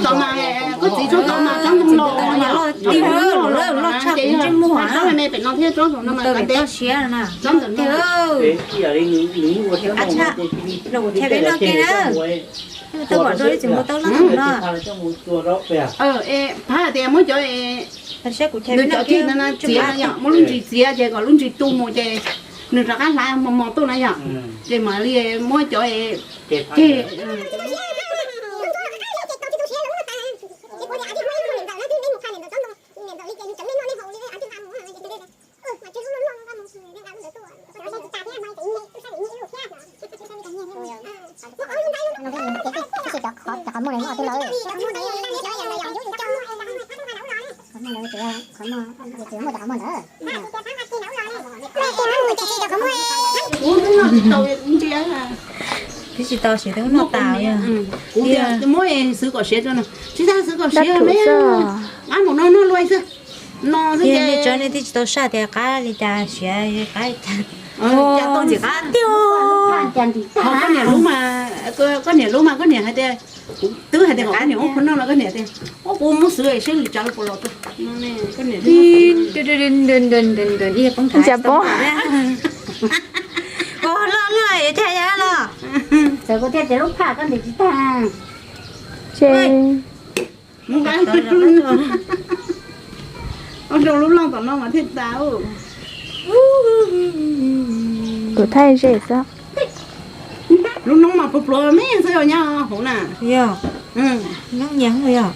Tau mas, koj txiv tsob tau mas tsob ntoo los, tsob ntoo los, ces yog tsob me pem no thiab tsob no mas tau siav na. Tsob ntawm no. Los kuv chais peb noj kiag na. Twb pom rau ib txwm mus tau loj no. Phab tias muab cov, nws cov ceg no txiav no yom, muab lub ntsis txiav ces kom lub ntsis tu mus ces nws rov qab hlav mos mos tuaj na yom. Ces mam li muab cov ceg Twb tsis tau siav, twb noj tas. Kuv muab xwb kom siav tso no, tsis tas xwb kom siav me, qab mus no noj luaj xwb. No xwb ces nej tsis tau saj tias qab li cas siav qab li cas. Cas tau ntxim qab tiag. Koj niam lub mas, koj niam lub mas koj niam hais tias, kuv twb hais tias kom koj niam ua qhov noj los koj niam tias, ua kuv muab xwb seb li cas puas los. Cas pob. Koj loj loj thiaj yog los. Txawm kuv thiaj tias lub phaj koj ntim tsis tag. Ces mus nqa rau lub loj tom no mas thiaj tas. Kuv thaij ze xwb. Lub noob mas pluav pluav me xwb os nyob hauv na. Yog, noob nyias yog.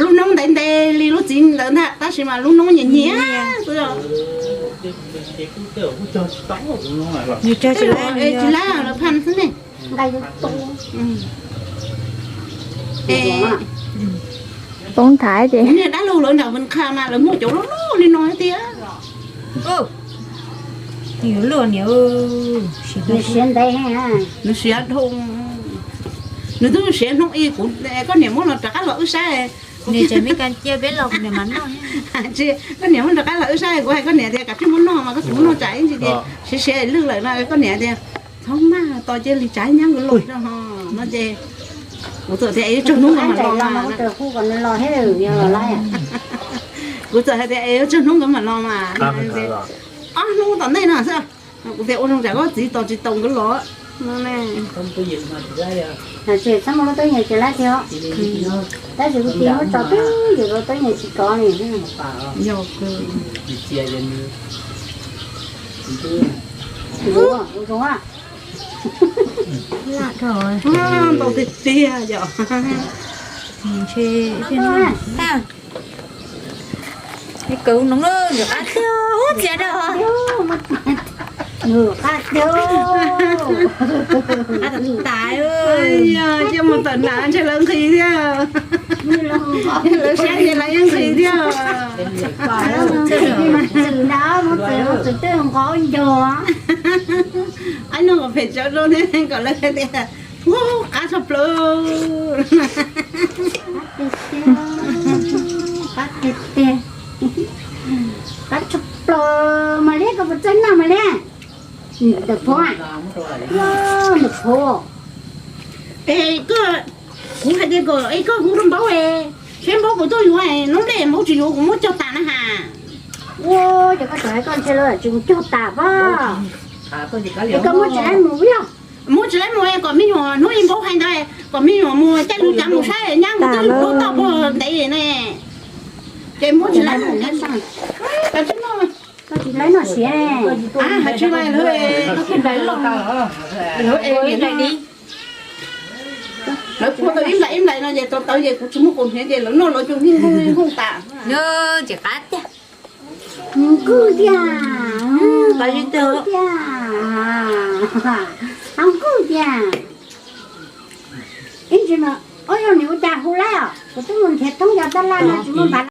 Lub noob ntev ntev li lub txiv ntawd ntag tab sis mas lub noob nyias nyias xwb os. Nws cog tsis lab, tsis lab lawv phaj xwb ne. Poob thav ces niag dab laug lawv nram Vis Qha mas lawv muaj cov loj loj li no tiag. Nws siav ntev, nws siav dhau, nws twb siav hnub ib kuv, koj niam muab los rov qab los wb saib. Nws tseem me kas cia peb los kuv niam mas noj. Tsis, koj niam muab rov qab los wb saib, kuv hais koj niam tias kav tsij muab noj mas koj tsis muab noj tsam ib ntsis ces siav siav lwj lawm no, koj niam tias txhob maj, tos cia li tsav nyab nkawd los no ces kuv txawm tias es yuav tsawg hnub nkawd mam los mas. Kuv txawm hais tias es yuav tsawg hnub nkawd mam los mas. Ob hnub tom ntej no xwb. Kuv tias ua zoo tsam koj txiv tos tsis tau nkawd los no ne. Txhob muaj lub tub nyees tsis lab tiag, tab sis kuv txiv muab tso twb yus lub tub nyees tsis kov li. Yog, ua zoo. Ntau tiag tiag yom. Ntshe ib pliag no, ib kaus noov lawm, nws qab tiag, ub, txias rau. Nws qab tiag. Qab tas tas. Yog coj mus tawm nram ntshe lawv nqhis thiab. Lawv saib ces lawv yeej nqhis thiab. Txwm na, txwm twb nqos ncog. Ab, nug kom phem tsawv rau thiab kom lawv tias, ub, qab tshaj plaws. Qab tiag tiag. Qab tshaj plaws mas liab, koj puas txawj noj mas liab? Ntawm phuv, ntawm phuv. Es koj, kuv hais tias kom es koj hu rau Npaub, seb Npaub puas tuaj yuav noob dej, Npaub tsis yuav kuv muab cog tas na has. Ua, ces koj tseem hais koj ntshe lawv tsis mus cog tas pab. Es koj muab tsis laib mus yog? Muab tsis laib mus kom me nyuam hnub ib Npaub hais ntawd, kom me nyuam mus caij lub cav mus saib nyab mus twb lub toj puag ntev ne. Ces muab tsis laib mus. Koj tsis laib noj siav. Hais tsis laib lawv, lawv puag tau ib nplais ib nplais no ces tau tawv ces kuv tsis muaj kaus hniav ces lawv noj lawv cov hniav hooj tas. Ces qab tiag. Nkuj tiag, qab tiag, qab nkuj tiag. Ib ntsis mas, ua yog nws ua cas hu laib os, kuv twb mus nrhiav thoob yog taj laj no tsis muaj npav.